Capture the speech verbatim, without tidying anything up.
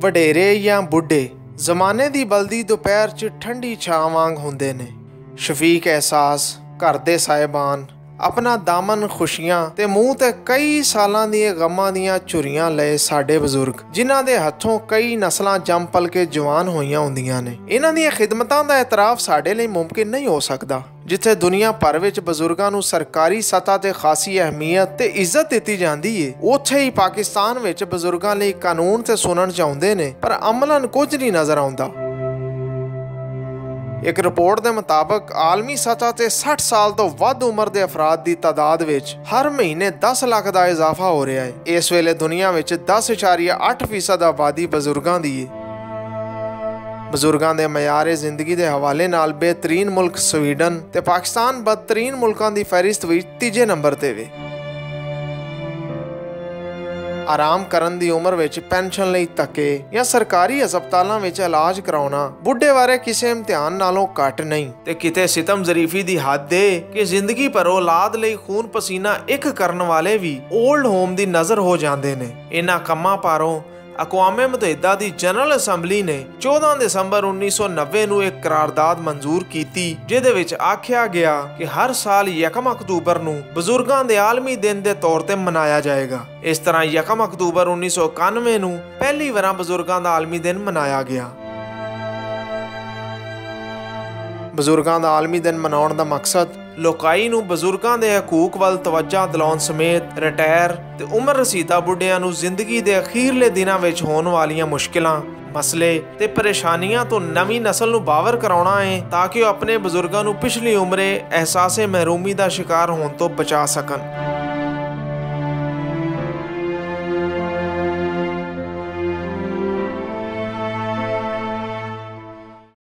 وڈیرے یا بڈھے زمانے دی بلدی دوپہر چ ٹھنڈی چھاں وانگ ہوندے نے۔ شفیق احساس، گھر دے صاحبان، اپنا دامن خوشیاں تے منہ تے کئی سالاں دیاں غماں دیاں چوریاں لئے ساڈے بزرگ، جنہاں دے ہتھوں کئی نسلاں جم پل کے جوان ہوئیاں ہوندیاں نے، انہاں دیاں خدمتاں دا اعتراف ساڈے لئی ممکن نہیں ہو سکدا۔ جتھے دنیا بھر وچ بزرگاں نوں سرکاری سطح تے خاصی اہمیت تے عزت دتی جاندی ہے، اوتھے ہی پاکستان وچ بزرگاں لئی قانون تے سنن چاہندے نے، پر عملاً کچھ نہیں نظر آوندا۔ ایک رپورٹ دے مطابق، عالمی سطح تے سٹھ سال توں ودھ عمر دے افراد دی تعداد وچ ہر مہینے دس لکھ دا اضافہ ہو رہیا ہے۔ اس ویلے دنیا وچ دس اشاریہ اٹھ فیصد آبادی بزرگاں دی ہے۔ بزرگاں دے معیار زندگی دے حوالے نال بہترین ملک سویڈن تے پاکستان بدترین ملکاں دی فہرست وچ تیجے نمبر تے وے۔ آرام کرن دی عمر وچ پینشن لئی تکے یا سرکاری ہسپتالاں وچ علاج کراؤنا بڈھے بارے کسے امتحان نالوں گھٹ نہیں۔ تے کتے ستم ظریفی دی حد دے کہ زندگی پر اولاد لئی خون پسینہ اک کرن والے وی اولڈ ہوم دی نظر ہو جاندے نے۔ انہاں کماں پاروں اقوام متحدہ دی جنرل اسمبلی نے چودہ دسمبر انیس سو نوے نوں ایک قرارداد منظور کیتی، جس دے وچ آکھیا گیا کہ ہر سال یکم اکتوبر نوں بزرگاں دے عالمی دن دے طور تے منایا جائے گا۔ اس طرح یکم اکتوبر انیس سو اکانوے نوں پہلی وراں بزرگاں دا عالمی دن منایا گیا۔ بزرگاں دا عالمی دن مناؤن دا مقصد لوکائی نوں بزرگاں دے حقوق ول توجہ دلاؤن سمیت ریٹائر تے عمر رسیدہ بڈھیاں نوں زندگی دے اخیرلے دناں وچ ہون والیاں مشکلاں، مسئلے تے پریشانیاں توں نویں نسل نوں باور کراؤنا ہے، تاکہ او اپنے بزرگاں نوں پچھلی عمرے احساس محرومی دا شکار ہون توں بچا سکن۔